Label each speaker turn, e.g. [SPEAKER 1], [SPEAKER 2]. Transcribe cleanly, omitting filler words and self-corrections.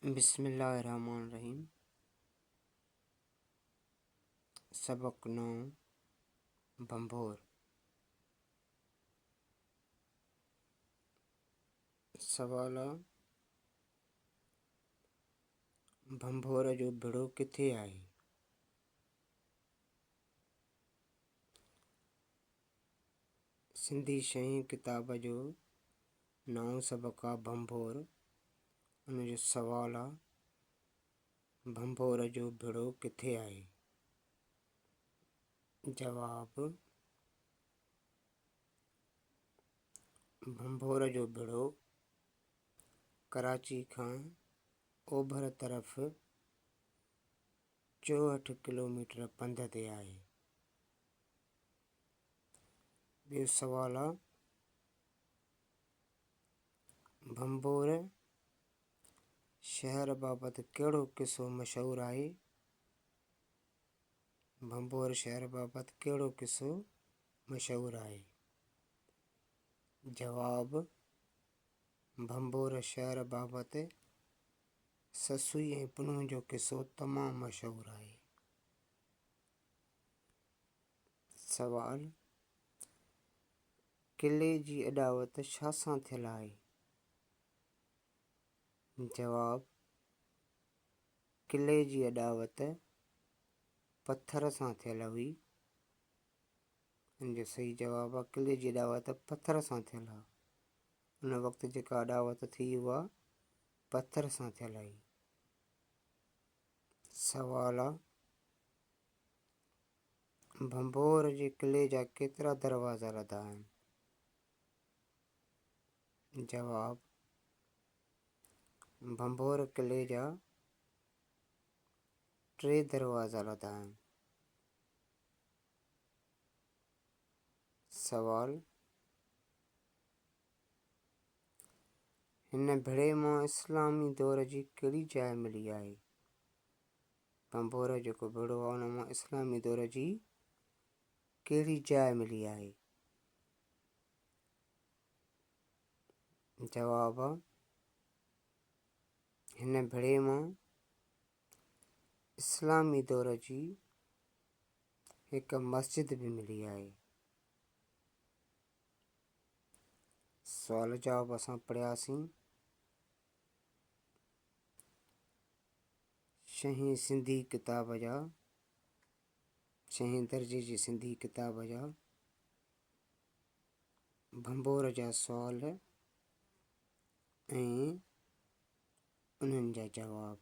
[SPEAKER 1] بسم الله الرحمٰن الرحيم سبق نئون ڀنڀور سوال ڀنڀور جو ڀڙو ڪٿي آهي؟ سنڌي شهين ڪتاب جو نئون سبق آ ڀنڀور ان جو سوال آ ڀنڀور جو ڀڙو ڪٿي آهي؟ جواب، ڀنڀور جو ڀڙو ڪراچي کان اوڀر طرف 64 ڪلوميٽر پنڌ تي آهي. ٻيو سوال آ ڀنڀور شهر بابت ڪهڙو قصو مشهور آهي؟ ڀنڀور شهر بابت ڪهڙو قصو مشهور آهي؟ جواب، ڀنڀور شهر بابت سسئي ۽ پنهون جو قصو تمام مشهور آهي. سوال، قلعي جي اڏاوت ڇا سان ٿيل آهي؟ جواب، قلعي جي اڏاوت پٿر سان ٿيل هئي. ان جو صحيح جواب آهي قلعي جي اڏاوت پٿر سان ٿيل آهي. ان وقت جيڪا اڏاوت ٿي اها پٿر سان ٿيل هئي. سوال، ڀنڀور جي قلعي جا ڪيترا دروازا لڌا آهن؟ جواب، ڀنڀور قلعي جا ٽي دروازا لڌا آهن. سوال، هن ڀڙي مان اسلامي دور جي ڪهڙي جاء ملي آهي؟ ڀنڀور جيڪو ڀڙو آهي ان مان اسلامي دور جي ڪهڙي جاء ملي آهي؟ جواب، هن ڀڙي مان اسلامي دور جي هڪ مسجد به ملي آهي. سوال جواب اسان پڙهياسين. ڇهين سنڌي ڪتاب جا ڇهين درجي جي سنڌي ڪتاب جا ڀنڀور جا سوال ۽ انهن جا جواب.